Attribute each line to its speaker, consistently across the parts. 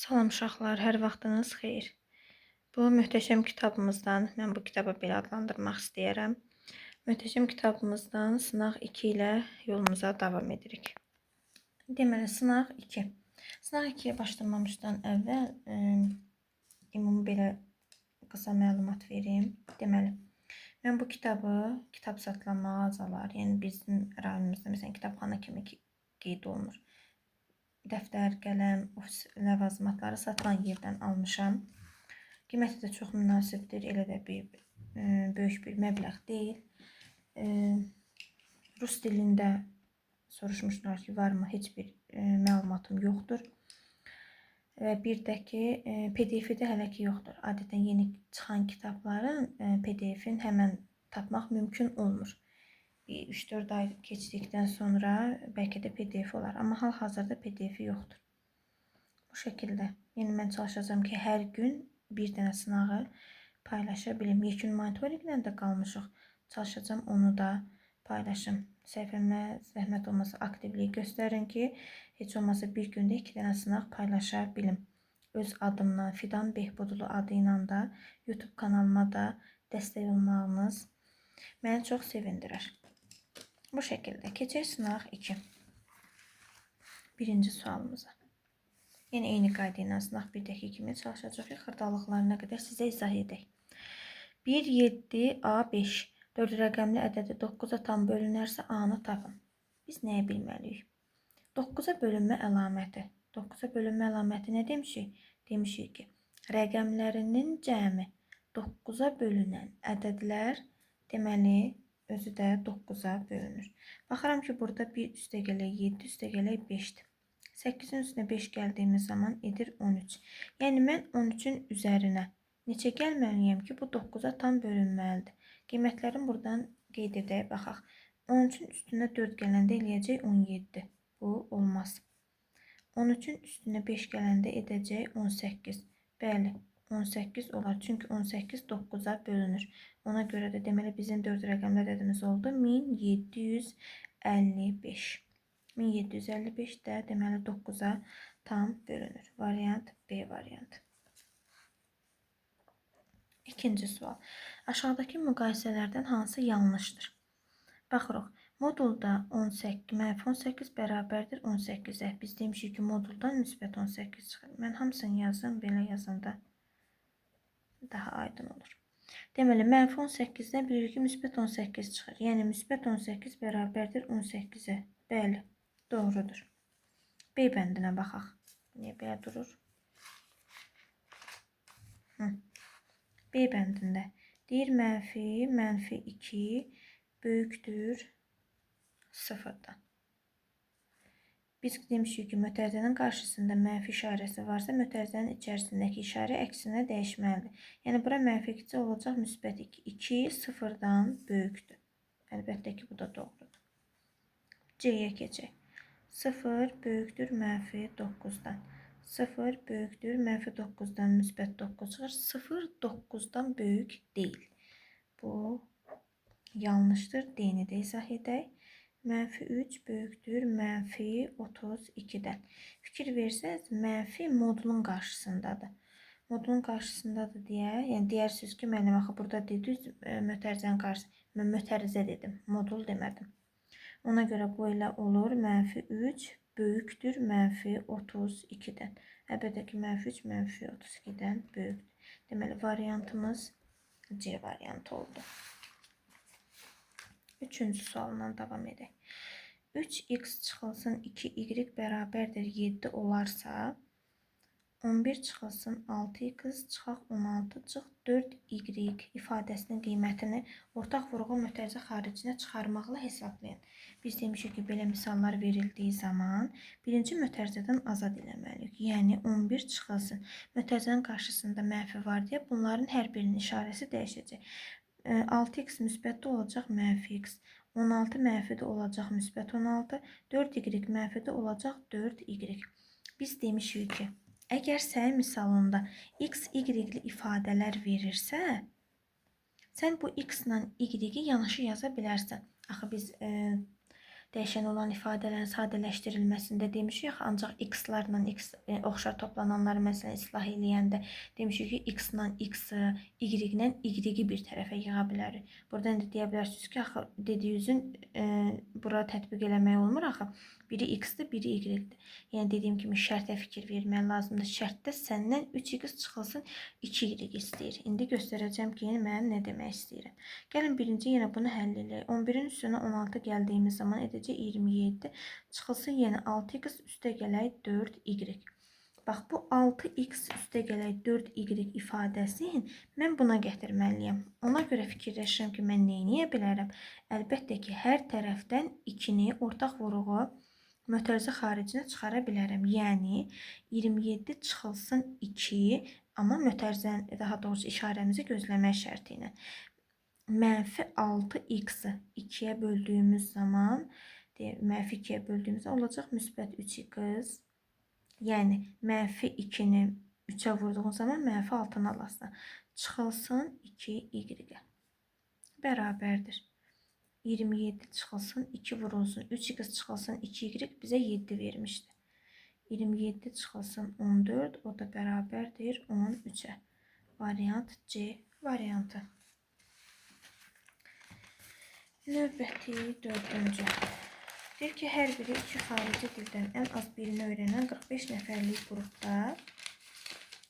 Speaker 1: Salam uşaqlar, hər vaxtınız xeyir. Bu möhtəşəm kitabımızdan, mən bu kitabı belə adlandırmaq istəyirəm. Möhtəşəm kitabımızdan sınaq 2 ilə yolumuza davam edirik. Deməli, sınaq 2. Sınaq 2-yə başlamamışdan əvvəl ümumi belə qısa məlumat verim. Deməli, mən bu kitabı kitab satılan mağazalar, yəni bizim rayonumuzda məsələn kitabxana kimi qeyd olunur. Dəftər, qələm, ofis ləvazimatları satılan yerdən almışam. Qiyməti də çox münasibdir. Elə də bir böyük bir məbləğ deyil. Rus dilində soruşmuşlar ki, varmı? Heç bir məlumatım yoxdur. Və bir də ki, PDF-i də hələ ki yoxdur. Adətən yeni çıxan kitabların PDF-ini həmən tapmaq mümkün olmur. Bir 3-4 ay keçdikdən sonra bəlkə də PDF olar. Amma hal-hazırda PDF-i yoxdur. Bu şəkildə. Yəni mən çalışacağam ki, hər gün bir dənə sınağı paylaşa bilim. Yekun monitorinqlə də qalmışıq. Çalışacağam onu da paylaşım. Səhifəmə zəhmət olmasa aktivlik göstərin ki, heç olmasa bir gündə 2 dənə sınaq paylaşa bilim. Öz adımla, Fidan Behbudlu adı ilə də YouTube kanalıma da dəstək olmağınız məni çox sevindirər. Bu şəkildə keçək sınaq 2. Birinci sualımıza. Yenə eyni qayda ilə sınaq 1-dəki kimi çalışacağıq ki, xırdalıqlarına qədər sizə izah edək. 1, 7, A5 4 rəqəmli ədədi 9-a tam bölünərsə A-nı tapın. Biz nəyi bilməliyik? 9-a bölünmə əlaməti. 9-a bölünmə əlaməti nə demişik? Demişik ki, rəqəmlərinin cəmi 9-a bölünən ədədlər, deməli, özü də 9-a bölünür. Baxıram ki, burada 1 üstə gələk 7 üstə gələk 5-dir. 8-in üstünə 5 gəldiyimiz zaman edir 13. Yəni, mən 13-ün üzərinə neçə gəlməliyəm ki, bu 9-a tam bölünməlidir. Qiymətlərini buradan qeyd edək, baxaq. 13-ün üstünə 4 gələndə eləyəcək 17. Bu olmaz. 13-ün üstünə 5 gələndə edəcək 18. Bəli, 18 olar. Çünki 18 9-a bölünür. Ona görə də deməli bizim 4 rəqəmli ədədimiz oldu 1755. 1755 də deməli 9-a tam bölünür. Variant B variantı. İkinci sual. Aşağıdakı müqayisələrdən hansı yanlışdır? Baxırıq. Modulda 18, mənfi 18 bərabərdir 18-ə. Biz demişik ki, moduldan müsbət 18 çıxır. Mən hamısını yazım, belə yazanda daha aydın olur. Deməli, mənfi 18-dən bilirik ki, müsbət 18 çıxır. Yəni, müsbət 18 bərabərdir 18-ə. Bəli, doğrudur. B bəndinə baxaq. Niyə belə durur? B bəndində deyir mənfi, mənfi 2 böyükdür 0-dan. Biz demişik ki, mötərizənin qarşısında mənfi işarəsi varsa, mötərizənin içərisindəki işarə əksinə dəyişməlidir. Yəni, bura mənfi 2 olacaq müsbət 2. 2 0-dan böyükdür. Əlbəttə ki, bu da doğrudur. C-yə keçək. 0 böyükdür mənfi 9-dan. 0 böyükdür mənfi 9-dan müsbət 9 çıxır. 0 9-dan böyük deyil. Bu yanlışdır. D-ni də izah edək. Mənfi 3 böyükdür mənfi 32-dən. Fikir versəniz, mənfi modulun qarşısındadır. Modulun qarşısındadır deyə, yəni deyərsiniz ki, müəllim axı burada dediniz, mötərizənin qarşısı. Mən mötərizə dedim, modul demədim. Ona görə bu elə olur. Mənfi 3 böyükdür mənfi 32-dən. Əlbəttə ki, mənfi 3 mənfi 32-dən böyükdür. Deməli, variantımız C variantı oldu. Üçüncü sualla davam edək. 3x çıxılsın 2y bərabərdir 7 olarsa, 11 çıxılsın 6x çıxaq 16 çıx 4y ifadəsinin qiymətini ortaq vurğu mötərizə xaricinə çıxarmaqla hesablayın. Biz demişik ki, belə misallar verildiyi zaman birinci mötərizədən azad eləməliyik. Yəni 11 çıxılsın. Mötərizənin qarşısında mənfi var deyə bunların hər birinin işarəsi dəyişəcək. 6x müsbətdə olacaq mənfi x, 16 mənfidə olacaq müsbət 16, 4y mənfidə olacaq 4y. Biz demişik ki, əgər sənin misalında x, y-li ifadələr verirsə, sən bu x ilə y-i yanaşı yaza bilərsən. Axı biz Dəyişən olan ifadələrin sadələşdirilməsində demişik, ancaq x-larla x oxşar toplananları məsələn islah eləyəndə demişik ki, x-la x-i, y-ilə y-i bir tərəfə yığa bilərik. Burada indi deyə bilərsiniz ki, axı dediyinizin bura tətbiq eləmək olmur axı. Biri x-dir, biri y-dir. Yəni dediyim kimi şərtə fikir vermək lazımdır. Şərtdə səndən 3x çıxılsın 2y istəyir. İndi göstərəcəm ki, mən nə demək istəyirəm. Gəlin birinci yenə bunu həll eləyək. 11-in üstünə 16 gəldiyimiz zaman edəcək 27. Çıxılsın yenə 6x üstə gələk 4y. Bax, bu 6x üstə gələk 4y ifadəsini mən buna gətirməliyəm. Ona görə fikirləşirəm ki, mən nə eləyə bilərəm? Əlbəttə ki, hər tərəfdən 2-ni ortaq vuruğu mötərizə xaricinə çıxara bilərəm. Yəni 27 çıxılsın 2, amma mötərizənin, daha doğrusu işarəmizi gözləmək şərti ilə. Mənfi 6x-i 2-yə böldüyümüz zaman, mənfi 2-yə böldüyümüz zaman olacaq müsbət 3x. Yəni mənfi 2-ni 3-ə vurduğun zaman mənfi 6-nı alasın. Çıxılsın 2y-ə. Bərabərdir. 27 çıxılsın, 2 vurulsun, 3x çıxılsın, 2y bizə 7 vermişdi. 27 çıxılsın 14, o da bərabərdir 13-ə. Variant C variantı. Növbəti 4-cü. Deyir ki, hər biri 2 xarici dildən ən az birini öyrənən 45 nəfərlik qrupda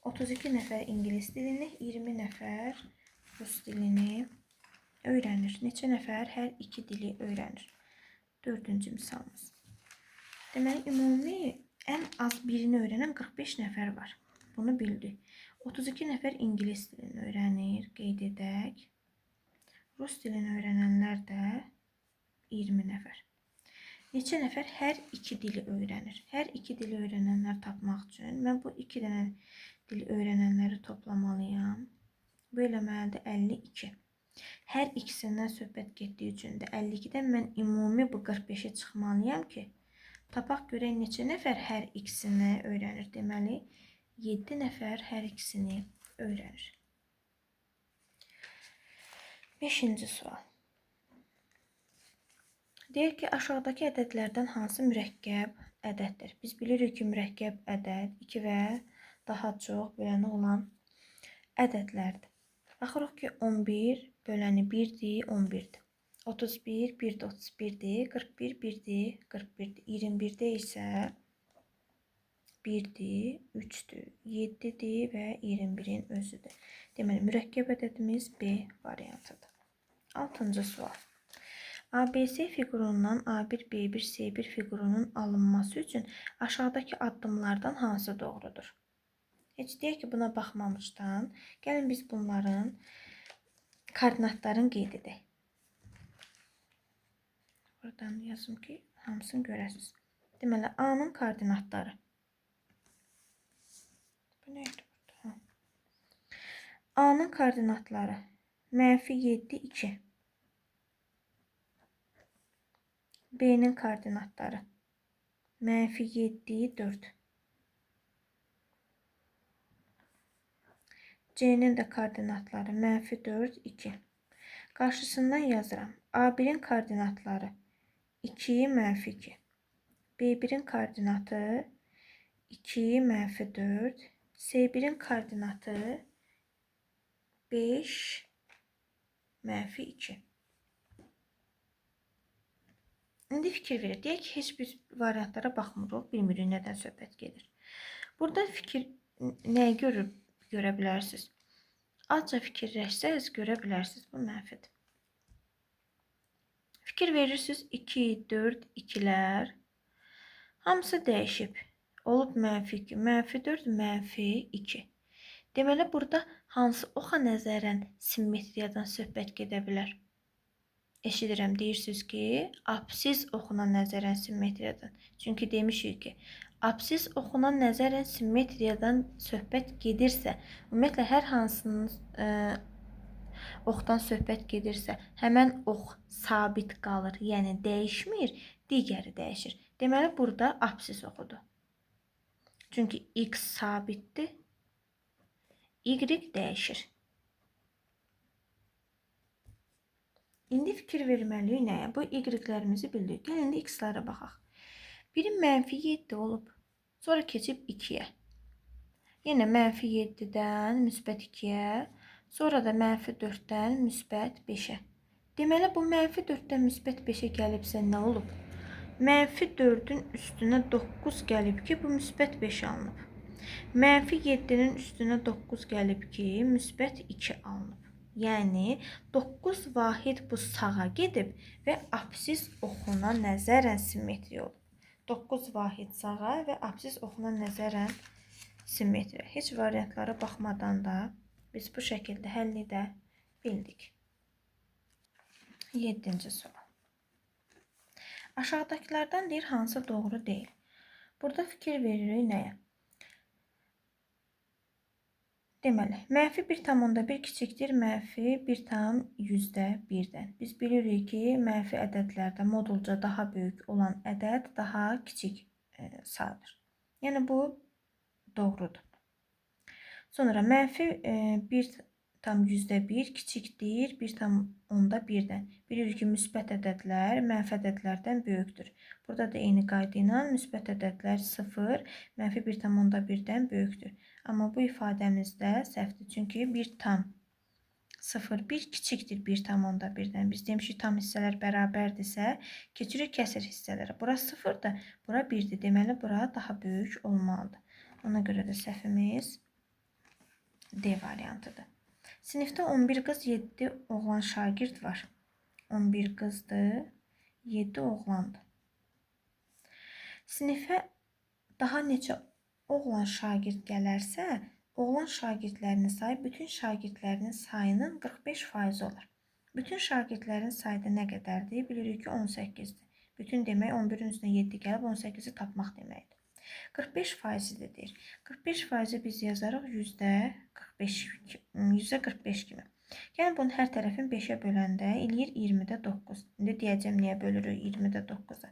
Speaker 1: 32 nəfər ingilis dilini, 20 nəfər rus dilini öyrənir. Neçə nəfər hər iki dili öyrənir? 4-cü misalımız. Deməli, ümumi ən az birini öyrənən 45 nəfər var. Bunu bildik. 32 nəfər ingilis dilini öyrənir. Qeyd edək. Rus dilini öyrənənlər də 20 nəfər. Neçə nəfər hər iki dili öyrənir? Hər iki dili öyrənənlər tapmaq üçün mən bu iki dənə dili öyrənənləri toplamalıyam. Bu eləməlidir 52. Hər ikisindən söhbət getdiyi üçün də 52-dən mən ümumi bu 45-ə çıxmalıyam ki, tapaq görək neçə nəfər hər ikisini öyrənir. Deməli, 7 nəfər hər ikisini öyrənir. 5-ci sual. Deyir ki, aşağıdakı ədədlərdən hansı mürəkkəb ədəddir? Biz bilirik ki, mürəkkəb ədəd 2 və daha çox böləni olan ədədlərdir. Baxırıq ki, 11 böləni 1-dir, 11-dir. 31, 1-də 31-dir, 41, 1-dir, 41-dir. 21-də isə 1-dir, 3-dür, 7-dir və 21-in özüdür. Deməli, mürəkkəb ədədimiz B variantıdır. 6-cı sual. ABC fiqurundan A1, B1, C1 fiqurunun alınması üçün aşağıdakı addımlardan hansı doğrudur? Heç deyək ki, buna baxmamışdan, gəlin biz bunların koordinatlarını qeyd edək. Buradan yazım ki, hamısını görəsiniz. Deməli, A-nın koordinatları. Bu nə idi burada? A-nın koordinatları mənfi 7, 2. B-nin koordinatları mənfi 7, 4. C-nin də koordinatları mənfi 4, 2. Qarşısından yazıram. A1-in koordinatları 2, mənfi 2. B1-in koordinatı 2, mənfi 4. C1-in koordinatı 5, mənfi 2. İndi fikir verir. Deyək ki, heç bir variantlara baxmırıq, bilmirik nədən söhbət gedir. Burada fikir nəyi görə bilərsiniz? Azca fikirləşsəniz görə bilərsiniz. Bu mənfidir. Fikir verirsiniz, 2, 4, 2-lər hamısı dəyişib. Olub mənfi 2, mənfi 4, mənfi 2. Deməli, burada hansı oxa nəzərən simmetriyadan söhbət gedə bilər? Eşidirəm, deyirsiniz ki, absis oxuna nəzərən simmetriyadan. Çünki demişik ki, absis oxuna nəzərən simmetriyadan söhbət gedirsə, ümumiyyətlə, hər hansının oxdan söhbət gedirsə, həmən ox sabit qalır, yəni dəyişmir, digəri dəyişir. Deməli, burada absis oxudur. Çünki x sabitdir, y dəyişir. İndi fikir verməliyik nəyə? Bu y-lərimizi bildik. Gəlin indi x-lərə baxaq. Biri mənfi 7 olub. Sonra keçib 2-yə. Yenə mənfi 7-dən müsbət 2-yə. Sonra da mənfi 4-dən müsbət 5-ə. Deməli, bu mənfi 4-dən müsbət 5-ə gəlibsə nə olub? Mənfi 4-ün üstünə 9 gəlib ki, bu müsbət 5 alınıb. Mənfi 7-nin üstünə 9 gəlib ki, müsbət 2 alınıb. Yəni, 9 vahid bu sağa gedib və apsis oxuna nəzərən simmetri olub. 9 vahid sağa və apsis oxuna nəzərən simmetri. Heç variantlara baxmadan da biz bu şəkildə həll edə bildik. 7-ci sual. Aşağıdakılardan deyir hansı doğru deyil. Burada fikir veririk nəyə? Deməli, mənfi 1,1 kiçikdir mənfi 1,1-dən. Biz bilirik ki, mənfi ədədlərdə modulca daha böyük olan ədəd daha kiçik sayılır. Yəni, bu doğrudur. Sonra mənfi 1,1 kiçikdir 1,1-dən. Bilirik ki, müsbət ədədlər mənfi ədədlərdən böyükdür. Burada da eyni qayda ilə müsbət ədədlər 0, mənfi 1,1-dən böyükdür. Amma bu ifadəmizdə səhvdir. Çünki 1,01 kiçikdir 1,1-dən. Biz demişik tam hissələr bərabərdirsə, keçirik kəsir hissələrə. Bura 0-dır, bura 1-dir. Deməli, bura daha böyük olmalıdır. Ona görə də səhvimiz D variantıdır. Sinifdə 11 qız, 7 oğlan şagird var. 11 qızdır, 7 oğlandır. Sinifə daha neçə oğlan şagird gələrsə, oğlan şagirdlərinin sayı bütün şagirdlərinin sayının 45% olar. Bütün şagirdlərin sayı da nə qədərdir? Bilirik ki, 18-dir. Bütün demək 11-in üstünə 7 gəlib 18-i tapmaq deməkdir. 45% də deyir. 45% biz yazarıq %45 kimi. Yəni, bunun hər tərəfin 5-ə böləndə eləyir 20-də 9. İndi deyəcəm niyə bölürük 20-də 9-a.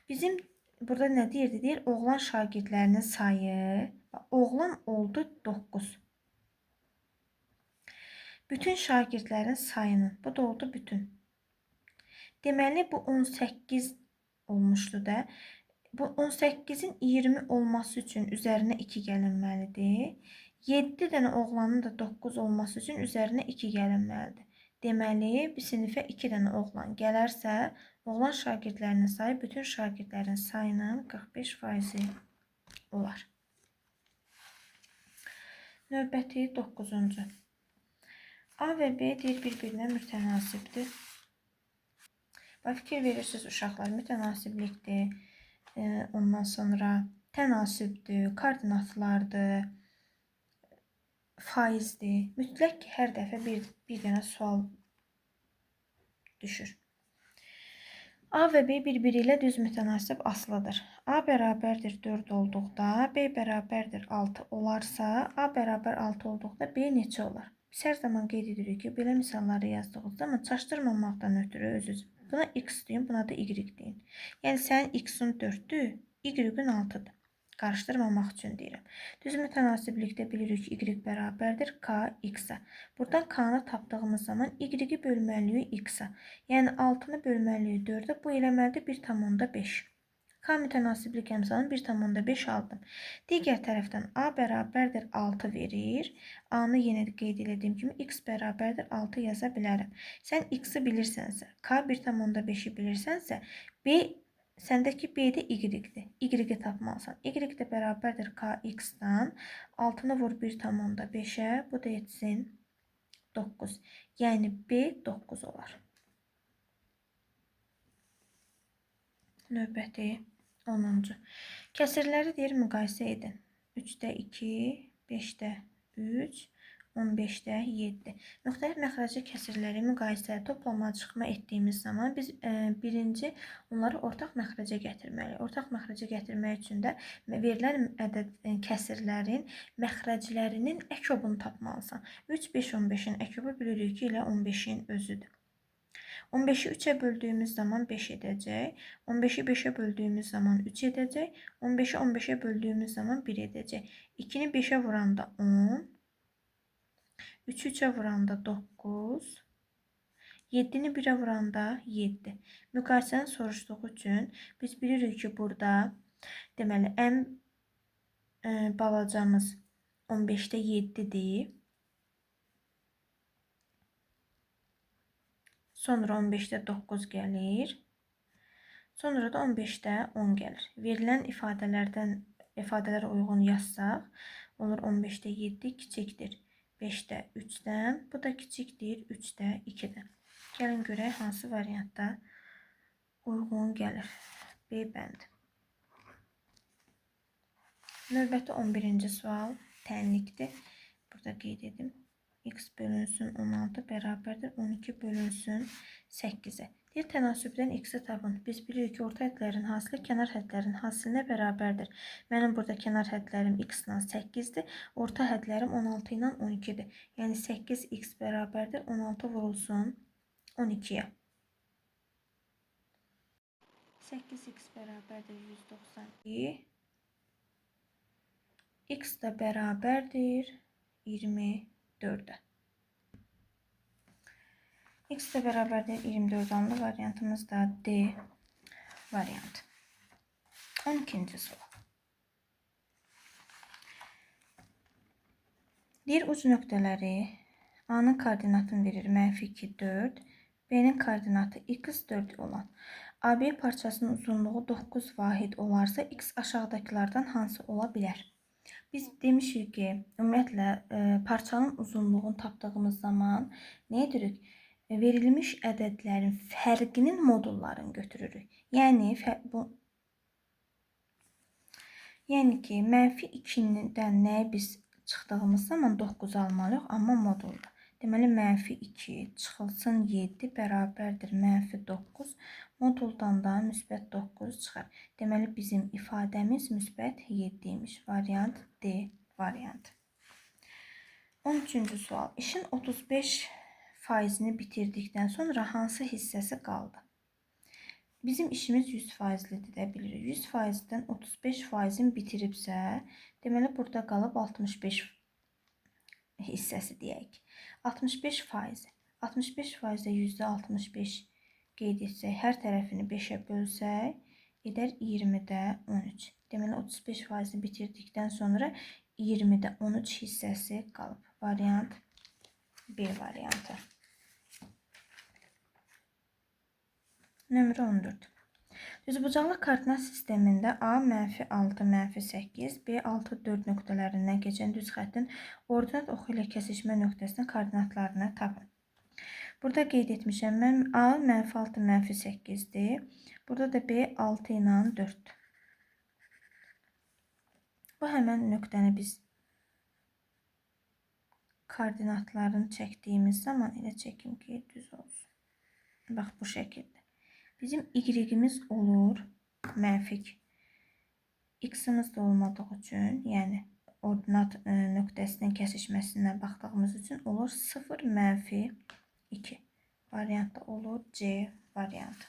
Speaker 1: Bizim burada nə deyirdi? Deyir, oğlan şagirdlərinin sayı, oğlan oldu 9. Bütün şagirdlərin sayının, bu da oldu bütün. Deməli, bu 18 olmuşdu da. Bu 18-in 20 olması üçün üzərinə 2 gəlinməlidir. 7 dənə oğlanın da 9 olması üçün üzərinə 2 gəlinməlidir. Deməli, bir sinifə 2 dənə oğlan gələrsə, oğlan şagirdlərinin sayı bütün şagirdlərin sayının 45% olar. Növbəti 9-cu. A və B deyir bir-birinə mütənasibdir. Bax, fikir verirsiniz uşaqlar, mütənasiblikdir. Ondan sonra tənasübdür, koordinatlardır, faizdir. Mütləq ki, hər dəfə bir dənə sual düşür. A və B bir-biri ilə düz mütənasib asılıdır. A bərabərdir 4 olduqda, B bərabərdir 6 olarsa, A bərabər 6 olduqda B neçə olar? Biz hər zaman qeyd edirik ki, belə misalları yazdığınız zaman çaşdırmamaqdan ötürü öz-özü. Buna X deyin, buna da Y deyin. Yəni, sənin X-in 4-dür, Y-ün 6-dır. Qarışdırmamaq üçün deyirəm. Düz mütənasiblikdə bilirik ki, Y bərabərdir K X-a. Buradan K-nı tapdığımız zaman Y-i bölməliyik X-a. Yəni, 6-nı bölməliyik 4-ə. Bu eləməlidir 1,5. K mütənasiblik əmsalını 1,5 aldım. Digər tərəfdən A bərabərdir 6 verir. A-nı yenə qeyd elədiyim kimi X bərabərdir 6 yaza bilərəm. Sən X-i bilirsənsə, K 1,5-i bilirsənsə, B səndəki B də Y-dir. Y-i tapmalısan. Y də bərabərdir KX-dan. 6-nı vur 1,5-ə. Bu da etsin 9. Yəni B 9 olar. Növbəti 10-cu. Kəsirləri deyir müqayisə edin. 3-də 2, 5-də 3, 15-də 7. Müxtəlif məxrəcli kəsirləri müqayisə, toplama, çıxma etdiyimiz zaman biz birinci onları ortaq məxrəcə gətirməliyik. Ortaq məxrəcə gətirmək üçün də verilən ədəd kəsirlərin məxrəclərinin əkobunu tapmalısan. 3, 5, 15-in əkobu bilirik ki, elə 15-in özüdür. 15-i 3-ə böldüyümüz zaman 5 edəcək. 15-i 5-ə böldüyümüz zaman 3 edəcək. 15-i 15-ə böldüyümüz zaman 1 edəcək. 2-ni 5-ə vuranda 10. 3-ü 3-ə vuranda 9. 7-ni 1-ə vuranda 7. Müqayisəni soruşduğu üçün biz bilirik ki, burada deməli, ən balacamız 15-də 7-dir. Sonra 15-də 9 gəlir. Sonra da 15-də 10 gəlir. Verilən ifadələrə uyğun yazsaq, olur 15-də 7 kiçikdir 5-də 3-dən, bu da kiçikdir 3-də 2-dən. Gəlin görək hansı variantda uyğun gəlir. B bəndi. Növbəti 11-ci sual tənlikdir. Burada qeyd edim. X bölünsün 16 bərabərdir 12 bölünsün 8-ə. Deyir, tənasübdən x-i tapın. Biz bilirik ki, orta hədlərin hasili kənar hədlərin hasilinə bərabərdir. Mənim burada kənar hədlərim x ilə 8-dir. Orta hədlərim 16 ilə 12-dir. Yəni 8x bərabərdir 16 vurulsun 12-yə. 8x bərabərdir 192. X da bərabərdir 24-ə. X də bərabərdir 24 anlı variantımız da D variantı. 12-ci sual. Deyir, uc nöqtələri A-nın koordinatını verir mənfi 2, 4, B-nin koordinatı x 4 olan AB parçasının uzunluğu 9 vahid olarsa, x aşağıdakılardan hansı ola bilər? Biz demişik ki, ümumiyyətlə, parçanın uzunluğunu tapdığımız zaman nə edirik? Verilmiş ədədlərin fərqinin modullarını götürürük. Yəni, ki, mənfi 2-dən nəyə biz çıxdığımız zaman 9 almalıyıq, amma modulda. Deməli, mənfi 2 çıxılsın 7 bərabərdir mənfi 9. Moduldan da müsbət 9 çıxar. Deməli, bizim ifadəmiz müsbət 7 imiş. Variant D variantı. 13-cü sual. İşin 35%-ni bitirdikdən sonra hansı hissəsi qaldı? Bizim işimiz 100%lidir də bilirik. 100%-dən 35%-ni bitiribsə, deməli, burada qalıb 65 hissəsi deyək. 65%. 65%-də %65 qeyd etsək, hər tərəfini 5-ə bölsək, edər 20-də 13. Deməli, 35%-ni bitirdikdən sonra 20-də 13 hissəsi qalıb. Variant B variantı. Nömrə 14. Düzbucaqlı koordinat sistemində A mənfi 6, mənfi 8, B 6, 4 nöqtələrindən keçən düz xəttin ordinat oxu ilə kəsişmə nöqtəsinin koordinatlarını tapın. Burada qeyd etmişəm mən A mənfi 6, mənfi 8-dir. Burada da B 6 ilə 4-dür. Bu həmən nöqtəni biz koordinatlarını çəkdiyimiz zaman elə çəkim ki, düz olsun. Bax, bu şəkildə. Bizim y-imiz olur mənfi. X-imiz də olmadığı üçün, yəni ordinat nöqtəsinin kəsişməsindən baxdığımız üçün olur 0 mənfi 2. Variantda olur C variantı.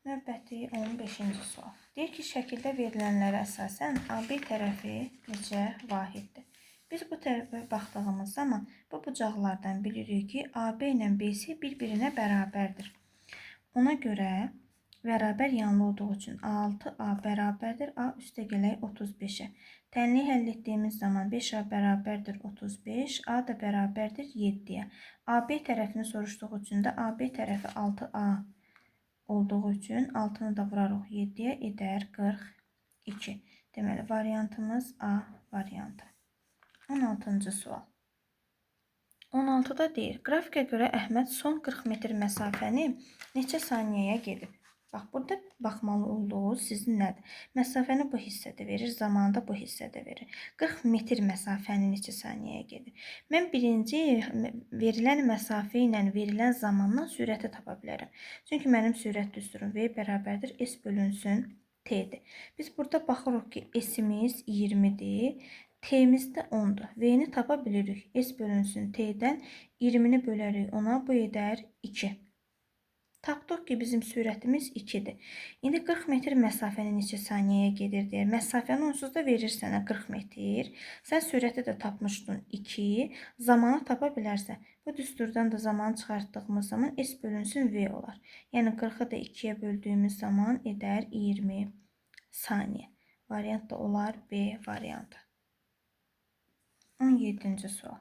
Speaker 1: Növbəti 15-ci sual. Deyir ki, şəkildə verilənlərə əsasən AB tərəfi neçə vahiddir? Biz bu tərəfə baxdığımız zaman bu bucaqlardan bilirik ki, AB ilə BC bir-birinə bərabərdir. Ona görə bərabər yanlı olduğu üçün 6A bərabərdir A üstə gələk 35-ə. Tənliyi həll etdiyimiz zaman 5A bərabərdir 35, A da bərabərdir 7-yə. AB tərəfini soruşduğu üçün də AB tərəfi 6A olduğu üçün 6-nı da vurarıq 7-yə, edər 42. Deməli, variantımız A variantı. 16-cı sual. 16-da deyir, qrafikə görə Əhməd son 40 metr məsafəni neçə saniyəyə gedib? Bax, burada baxmalı olduğu sizin nədir? Məsafəni bu hissədə verir, zamanı da bu hissədə verir. 40 metr məsafəni neçə saniyəyə gedir? Mən birinci verilən məsafə ilə verilən zamandan sürəti tapa bilərəm. Çünki mənim sürət düsturum V bərabərdir S bölünsün T-dir. Biz burada baxırıq ki, S-imiz 20-dir. T-miz də 10-dur. V-ni tapa bilirik. S bölünsün T-dən 20-ni bölərik ona. Bu edər 2. Tapdıq ki, bizim sürətimiz 2-dir. İndi 40 metr məsafəni neçə saniyəyə gedir deyə. Məsafəni onsuz da verir sənə 40 metr. Sən sürəti də tapmışdın 2. Zamanı tapa bilərsən. Bu düsturdan da zamanı çıxartdığımız zaman S bölünsün V olar. Yəni 40-ı da 2-yə böldüyümüz zaman edər 20 saniyə. Variant da olar B variantı. 17-ci sual.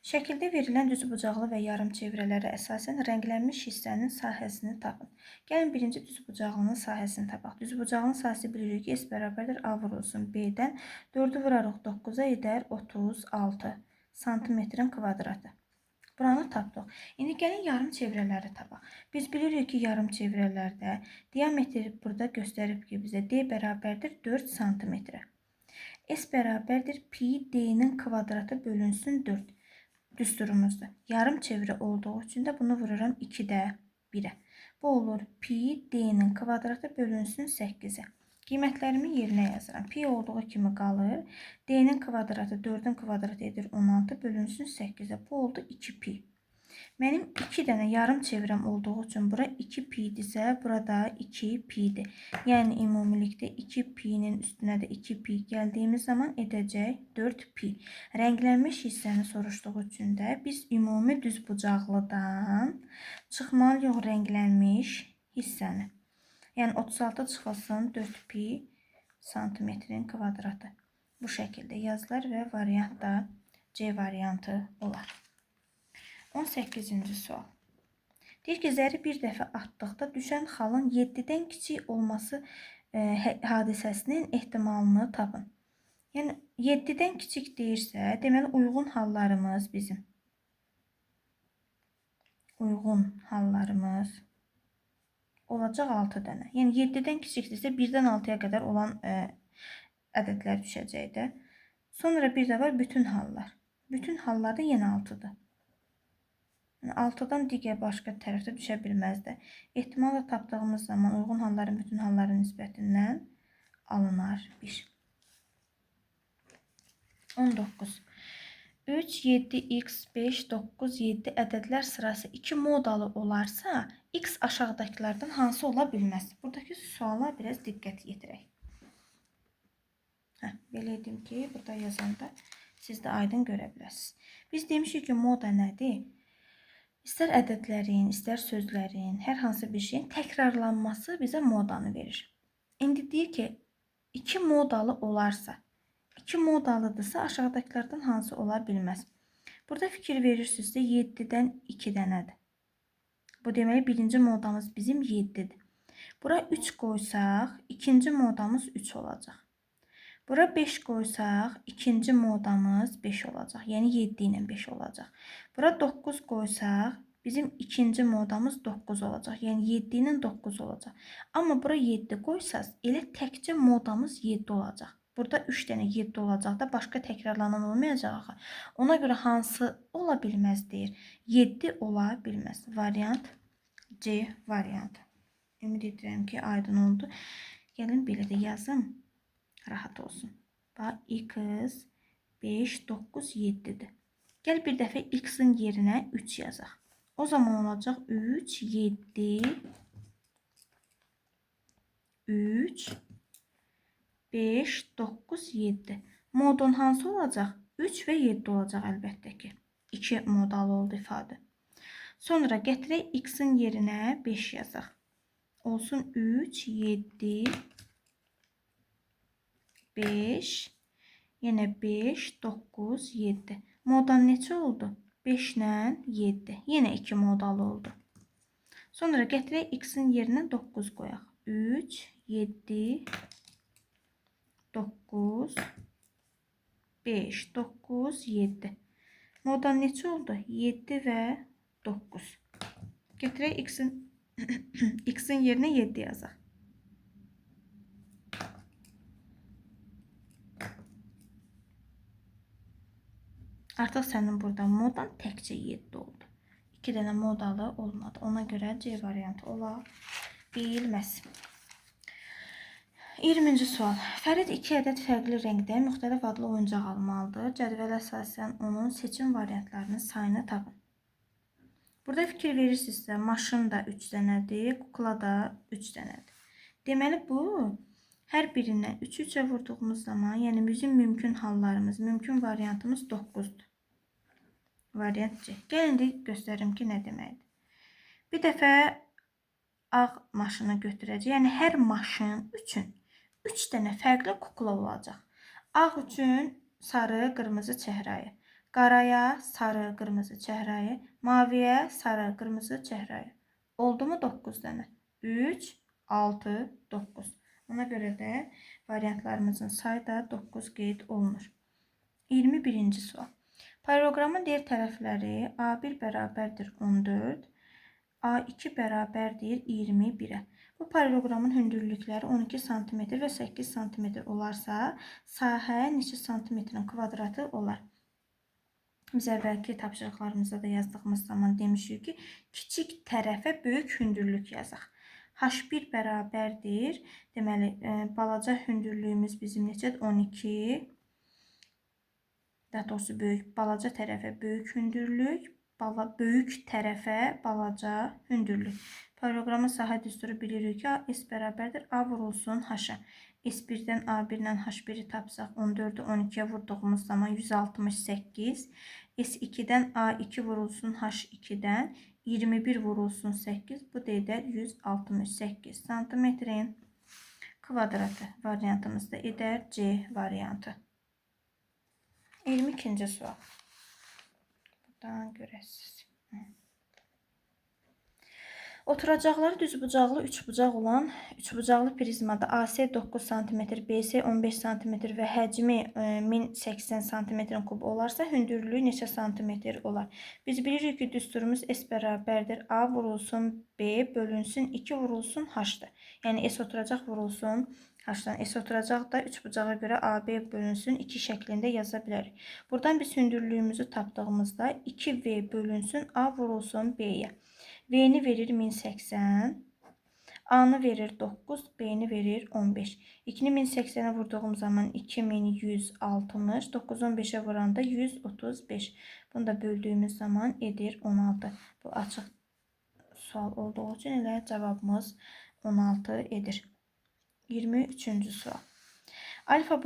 Speaker 1: Şəkildə verilən düzbucaqlı və yarımçevrələrə əsasən rənglənmiş hissənin sahəsini tapın. Gəlin birinci düzbucaqlının sahəsini tapaq. Düzbucaqlının sahəsi bilirik ki, S bərabərdir A vurulsun B-dən. 4-ü vurarıq 9-a edər 36 santimetrin kvadratı. Buranı tapdıq. İndi gəlin yarımçevrələri tapaq. Biz bilirik ki, yarımçevrələrdə diametr burada göstərib ki, bizə D bərabərdir 4 santimetrə. S bərabərdir pi D-nin kvadratı bölünsün 4. Düsturumuzdur. Yarım çevrə olduğu üçün də bunu vururam 2-də 1-ə. Bu olur pi D-nin kvadratı bölünsün 8-ə. Qiymətlərimi yerinə yazıram. Pi olduğu kimi qalır. D-nin kvadratı 4-ün kvadratı edir 16 bölünsün 8-ə. Bu oldu 2 pi. Mənim 2 dənə yarım çevrəm olduğu üçün bura 2 pi-dirsə, burada 2 pi-dir. Yəni ümumilikdə 2 pi-nin üstünə də 2 pi gəldiyimiz zaman edəcək 4 pi. Rənglənmiş hissəni soruşduğu üçün də biz ümumi düzbucaqlıdan çıxmalıyıq rənglənmiş hissəni. Yəni 36 çıxılsın 4 pi santimetrin kvadratı. Bu şəkildə yazılır və variant da C variantı olar. 18-ci sual. Deyir ki, zəri bir dəfə atdıqda düşən xalın 7-dən kiçik olması hadisəsinin ehtimalını tapın. Yəni 7-dən kiçik deyirsə, deməli uyğun hallarımız bizim. Uyğun hallarımız olacaq 6 dənə. Yəni 7-dən kiçikdirsə 1-dən 6-ya qədər olan ədədlər düşəcək də. Sonra bir də var bütün hallar. Bütün hallarda yenə 6-dır. Yəni 6-dan digər başqa tərəfdə düşə bilməzdi. Ehtimalla tapdığımız zaman uyğun halların bütün halların nisbətindən alınar 1. 19. 3, 7, x, 5, 9, 7 ədədlər sırası 2 modalı olarsa, x aşağıdakılardan hansı ola bilməz? Buradakı suala biraz diqqət yetirək. Belə edim ki, burada yazanda siz də aydın görə bilərsiniz. Biz demişik ki, moda nədir? İstər ədədlərin, istər sözlərin, hər hansı bir şeyin təkrarlanması bizə modanı verir. İndi deyir ki, 2 modalı olarsa, 2 modalıdırsa aşağıdakılardan hansı ola bilməz? Burada fikir verirsinizsə 7-dən 2 dənədir. Bu deməli birinci modamız bizim 7-dir. Bura 3 qoysaq, ikinci modamız 3 olacaq. Bura 5 qoysaq, ikinci modamız 5 olacaq. Yəni 7 ilə 5 olacaq. Bura 9 qoysaq, bizim ikinci modamız 9 olacaq. Yəni 7 ilə 9 olacaq. Amma bura 7 qoysaz, elə təkcə modamız 7 olacaq. Burada 3 dənə 7 olacaq da, başqa təkrarlanan olmayacaq axı. Ona görə hansı ola bilməz deyir. 7 ola bilməz. Variant C variantı. Ümid edirəm ki, aydın oldu. Gəlin belə də yazım. Rahat olsun. Bax, x 5, 9, 7-dir. Gəl bir dəfə x-in yerinə 3 yazaq. O zaman olacaq 3, 7, 3, 5, 9, 7. Modun hansı olacaq? 3 və 7 olacaq əlbəttə ki. 2 modal oldu ifadə. Sonra gətirək x-in yerinə 5 yazaq. Olsun 3, 7, 5, yenə 5, 9, 7. Modan neçə oldu? 5 ilə 7. Yenə 2 modal oldu. Sonra gətirək x-in yerinə 9 qoyaq. 3, 7, 9, 5, 9, 7. Modan neçə oldu? 7 və 9. Gətirək x-in yerinə 7 yazaq. Artıq sənin burada modan təkcə 7 oldu. 2 dənə modalı olmadı. Ona görə C variantı ola bilməz. 20-ci sual. Fərid 2 ədəd fərqli rəngdə müxtəlif adlı oyuncaq almalıdır. Cədvələ əsasən onun seçim variantlarının sayını tapın. Burada fikir verirsinizsə, maşın da 3 dənədir, kukla da 3 dənədir. Deməli, bu hər birindən 3-ü 3-ə vurduğumuz zaman, yəni bizim mümkün hallarımız, mümkün variantımız 9-dur. Variant C. Gəlin indi göstərim ki, nə deməkdir. Bir dəfə ağ maşını götürəcək. Yəni, hər maşın üçün 3 dənə fərqli kukla olacaq. Ağ üçün sarı, qırmızı, çəhrayı. Qaraya sarı, qırmızı, çəhrayı. Maviyə sarı, qırmızı, çəhrayı. Oldu mu 9 dənə? 3, 6, 9. Ona görə də variantlarımızın sayı da 9 qeyd olunur. 21-ci sual. Paralleloqramın digər tərəfləri A1 bərabərdir 14, A2 bərabərdir 21-ə. Bu paralleloqramın hündürlükləri 12 sm və 8 sm olarsa, sahə neçə santimetrin kvadratı olar? Biz əvvəlki tapşırıqlarımızda da yazdığımız zaman demişik ki, kiçik tərəfə böyük hündürlük yazaq. H1 bərabərdir. Deməli, balaca hündürlüyümüz bizim neçədir? 12. Daha doğrusu, böyük, balaca tərəfə böyük hündürlük, böyük tərəfə balaca hündürlük. Paralleloqramın sahə düsturu bilirik ki, S bərabərdir A vurulsun H-a. S1-dən A1 ilə H1-i tapsaq, 14-ü 12-yə vurduğumuz zaman 168. S2-dən A2 vurulsun H2-dən 21 vurulsun 8. Bu da edər 168 santimetrin kvadratı variantımızda edər C variantı. 22-ci sual. Buradan görəsiniz. Oturacaqları düzbucaqlı üçbucaq olan üçbucaqlı prizmada AC 9 sm, BC 15 sm və həcmi 1080 sm kub olarsa, hündürlüyü neçə santimetr olar? Biz bilirik ki, düsturumuz S bərabərdir A vurulsun B bölünsün 2 vurulsun H-dır. Yəni S oturacaq vurulsun H-dan. S oturacaq da üçbucağa görə AB bölünsün 2 şəklində yaza bilərik. Buradan biz hündürlüyümüzü tapdığımızda 2V bölünsün A vurulsun B-yə. V-ni verir 1080, A-nı verir 9, B-ni verir 15. 2-ni 1080-ə vurduğum zaman 2160, 9-u 15-ə vuranda 135. Bunu da böldüyümüz zaman edir 16. Bu açıq sual olduğu üçün elə cavabımız 16 edir. 23-cü sual. Alfa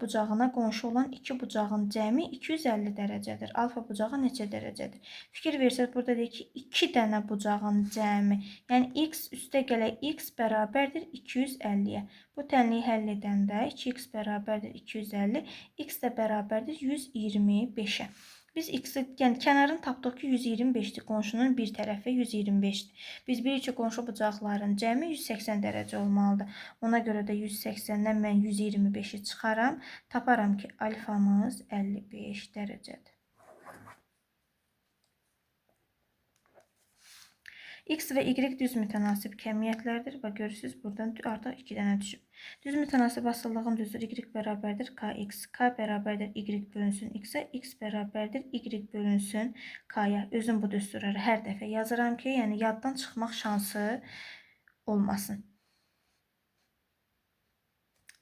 Speaker 1: bucağına qonşu olan iki bucağın cəmi 250 dərəcədir. Alfa bucağı neçə dərəcədir? Fikir versəz, burada deyir ki, 2 dənə bucağın cəmi. Yəni, x üstə gələk x bərabərdir 250-yə. Bu tənliyi həll edəndə 2x bərabərdir 250, x də bərabərdir 125-ə. Biz x-i, yəni kənarını tapdıq ki, 125-dir. Qonşunun bir tərəfi 125-dir. Biz bilirik ki, qonşu bucaqların cəmi 180 dərəcə olmalıdır. Ona görə də 180-dən mən 125-i çıxaram. Taparam ki, alfamız 55 dərəcədir. X və Y düz mütənasib kəmiyyətlərdir. Bax, görürsünüz, buradan artıq 2 dənə düşüb. Düz mütənasib asılılığın düzdür. Y bərabərdir KX. K bərabərdir Y bölünsün X-ə. X bərabərdir Y bölünsün K-ya. Özüm bu düsturları hər dəfə yazıram ki, yəni yaddan çıxmaq şansı olmasın.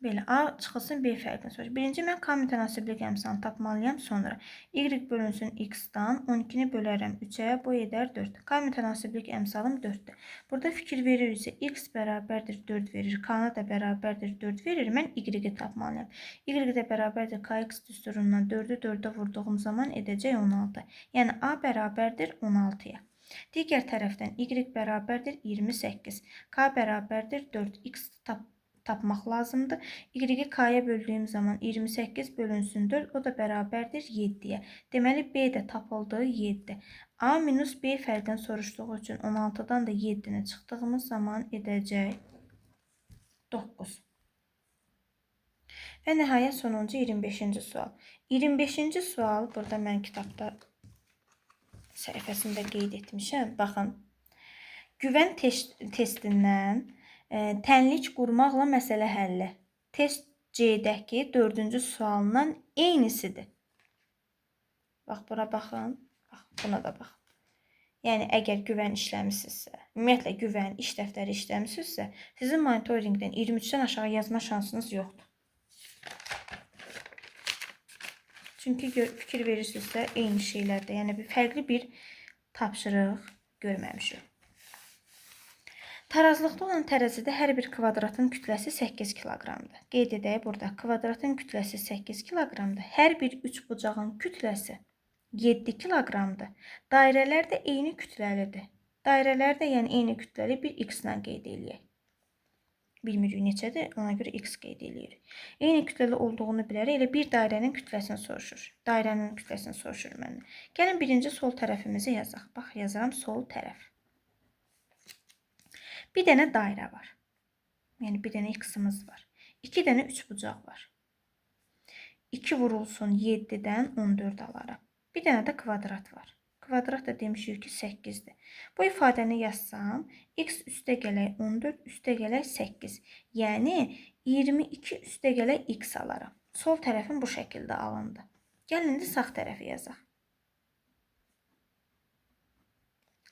Speaker 1: Belə, A çıxılsın, B fərqini soruşur. Birinci, mən K mütənasiblik əmsalını tapmalıyam. Sonra Y bölünsün X-dan 12-ni bölərəm 3-ə, bu edər 4. K mütənasiblik əmsalım 4-dür. Burada fikir verirsə, X bərabərdir 4 verir, K-na da bərabərdir 4 verir. Mən Y-i tapmalıyam. Y də bərabərdir KX düsturundan 4-ü 4-ə vurduğum zaman edəcək 16. Yəni, A bərabərdir 16-ya. Digər tərəfdən Y bərabərdir 28, K bərabərdir 4, X tapmaq lazımdır. Y-i K-ya böldüyüm zaman 28 bölünsün 4, o da bərabərdir 7-yə. Deməli, B də tapıldı 7. A minus B fərqini soruşduğu üçün 16-dan da 7-ni çıxdığımız zaman edəcək 9. Və nəhayət sonuncu 25-ci sual. 25-ci sual burada mən kitabda səhifəsində qeyd etmişəm. Baxın, güvən testindən tənlik qurmaqla məsələ həlli. Test C-dəki 4-cü sualından eynisidir. Bax, bura baxın. Bax, buna da baxın. Yəni, əgər güvən işləmişsinizsə, ümumiyyətlə, güvən iş dəftəri işləmişsinizsə, sizin monitorinqdən 23-dən aşağı yazma şansınız yoxdur. Çünki fikir verirsinizsə, eyni şeylərdə, yəni bir fərqli bir tapşırıq görməmişik. Tarazlıqda olan tərəzidə hər bir kvadratın kütləsi 8 kiloqramdır. Qeyd edək burada kvadratın kütləsi 8 kiloqramdır. Hər bir üçbucağın kütləsi 7 kiloqramdır. Dairələr də eyni kütləlidir. Dairələr də yəni eyni kütləli bir x ilə qeyd eləyək. Bilmirik neçədir, ona görə x qeyd eləyirik. Eyni kütləli olduğunu bilərək elə bir dairənin kütləsini soruşur. Dairənin kütləsini soruşur məndən. Gəlin birinci sol tərəfimizi yazaq. Bax, yazıram sol tərəf. Bir dənə dairə var. Yəni bir dənə x-imiz var. 2 dənə üçbucaq var. 2 vurulsun 7-dən 14 alaram. Bir dənə də kvadrat var. Kvadrat da demişik ki 8-dir. Bu ifadəni yazsam, x üstə gələk 14, üstə gələk 8. Yəni 22 üstə gələk x alaram. Sol tərəfim bu şəkildə alındı. Gəlin indi sağ tərəfi yazaq.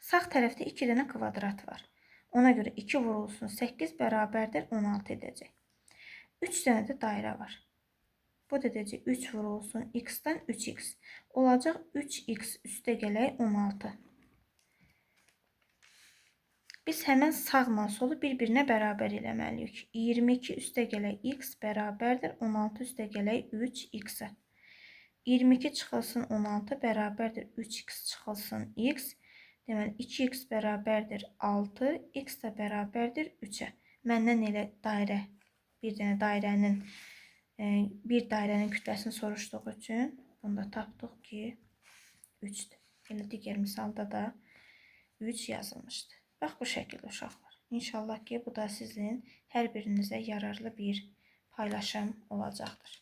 Speaker 1: Sağ tərəfdə 2 dənə kvadrat var. Ona görə 2 vurulsun 8 bərabərdir 16 edəcək. 3 dənə də dairə var. Bu da edəcək 3 vurulsun x-dən 3x. Olacaq 3x üstə gələk 16. Biz həmən sağla solu bir-birinə bərabər eləməliyik. 22 üstə gələk x bərabərdir 16 üstə gələk 3x-ə. 22 çıxılsın 16 bərabərdir 3x çıxılsın x. Deməli 2x bərabərdir 6, x də bərabərdir 3-ə. Məndən elə dairə, bir dənə dairənin bir dairənin kütləsini soruşduğu üçün bunu da tapdıq ki 3-dür. Elə digər misalda da 3 yazılmışdı. Bax bu şəkildə uşaqlar. İnşallah ki bu da sizin hər birinizə yararlı bir paylaşım olacaqdır.